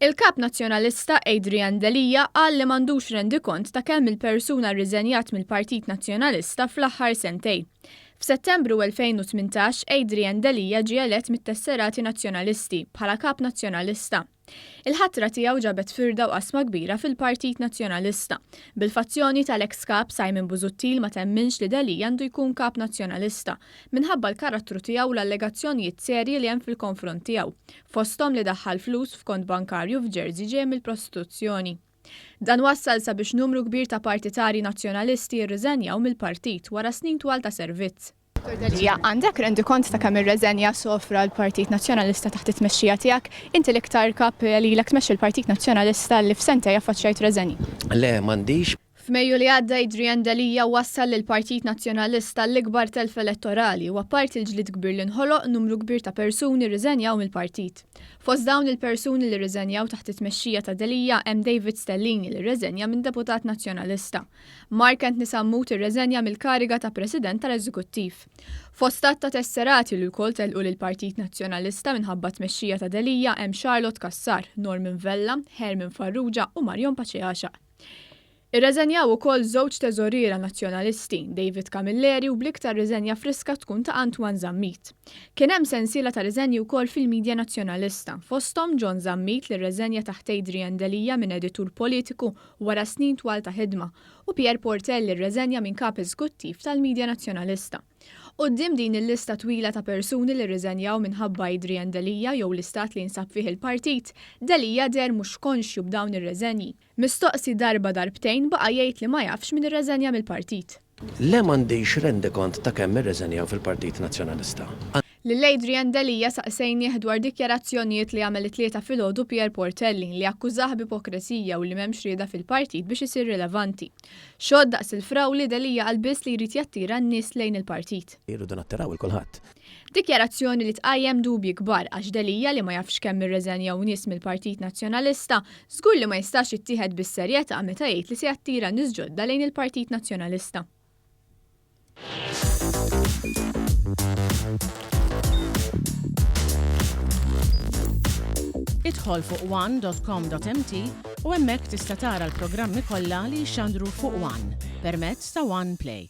Il-Kap Nazzjonalista Adrian Delia qal li m'għandux rendikont ta' kemm il-persuna rriżenjat mill-Partit Nazzjonalista fl-aħħar sentejn. F'Settembru 2018, Adrian Delia ġie elett mit-tesserati Nazzjonalisti bħala Kap Nazzjonalista. Il-ħatra tiegħu ġabet firda u qasma kbira fil-Partit Nazzjonalista, bil-fazzjoni tal-eks Kap Simon Busuttil ma temminx li Delia għandu jkun Kap Nazzjonalista minħabba l-karattru tiegħu u l-allegazzjonijiet serji li hemm fil-konfront tiegħu, fosthom li daħħal flus f'kont bankarju f'Jersey ġej mill-prostituzzjoni. Dan wassal sabiex numru kbir ta' partitarji Nazzjonalisti jirriżenjaw mill-partit wara snin twal ta' servizz. Dottor Delia, għandek rendikont ta' kemm irreżenja sofra l-Partit Nazzjonalista taħt it-tmexxija tiegħek? Inti l-iktar Kap li ilek tmexxi l-Partit Nazzjonalista li f'sentej affaċċjajt reżenji. Le, m'għandix. F'Mejju li għadda Adrian Delia wassal lill-Partit Nazzjonalista l-ikbar telf elettorali u apparti l-ġlied kbir li nħoloq, numru kbir ta' persuni rriżenjaw mill-partit. Fost dawn il-persuni li rriżenjaw taħt it-tmexxija ta' Delia hemm David Stellini li rreżenja minn Deputat Nazzjonalista. Mark Anthony Sammut irreżenja mill-kariga ta' President tal-Eżekuttiv. Fost għadd ta' tesserati li wkoll telqu lill-Partit Nazzjonalista minħabba t-tmexxija ta' Delia hemm Charlot Cassar, Norman Vella, Herman Farrugia u Marion Pace Għaxaq. Irreżenjaw ukoll żewġ teżoriera Nazzjonalisti, David Camilleri u bl-iktar riżenja friska tkun ta' Antoine Zammit. Kien hemm sensiela ta' riżenji wkoll fil-media Nazzjonalista, fosthom John Zammit li rreżenja taħt Adrian Delia minn editur politiku wara snin twal ta' ħidma u Pierre Portel li rreżenja minn kap eżkuttiv tal-media Nazzjonalista. Quddiem din il-lista twila ta' persuni li rriżenjaw minħabba Adrian Delia jew l-istat li jinsab fih il-partit, Delia deher mhux konxju b'dawn ir-reżenji. Mistoqsi darba darbtejn baqa' jgħid li ma jafx min irreżenja mill-partit. Le m'għandix rendikont ta' kemm irreżenjaw fil-Partit Nazzjonalista. Lil Adrian Delia saqsejnieh dwar dikjarazzjonijiet li għamel it-Tlieta filgħodu Pierre Portelli li akkużah b'ipokresija u li m'hemmx rieda fil-partit biex isir rilevanti. Xogħod daqs il-frawli, Delia qal biss li jrid jattira n-nies lejn il-partit. Irridu nattiraw 'il kulħadd. Dikjarazzjoni li tqajjem dubji kbar għax Delia li ma jafx kemm irreżenjaw nies mill-Partit Nazzjonalista, żgur li ma jistax jittieħed bis-serjetà meta jgħid li se jattira nies ġodda lejn il-Partit Nazzjonalista. Idħol fuq one.com.mt u hemmhekk tista' tara l-programmi kollha li jixxandru fuq One permezz ta' One Play.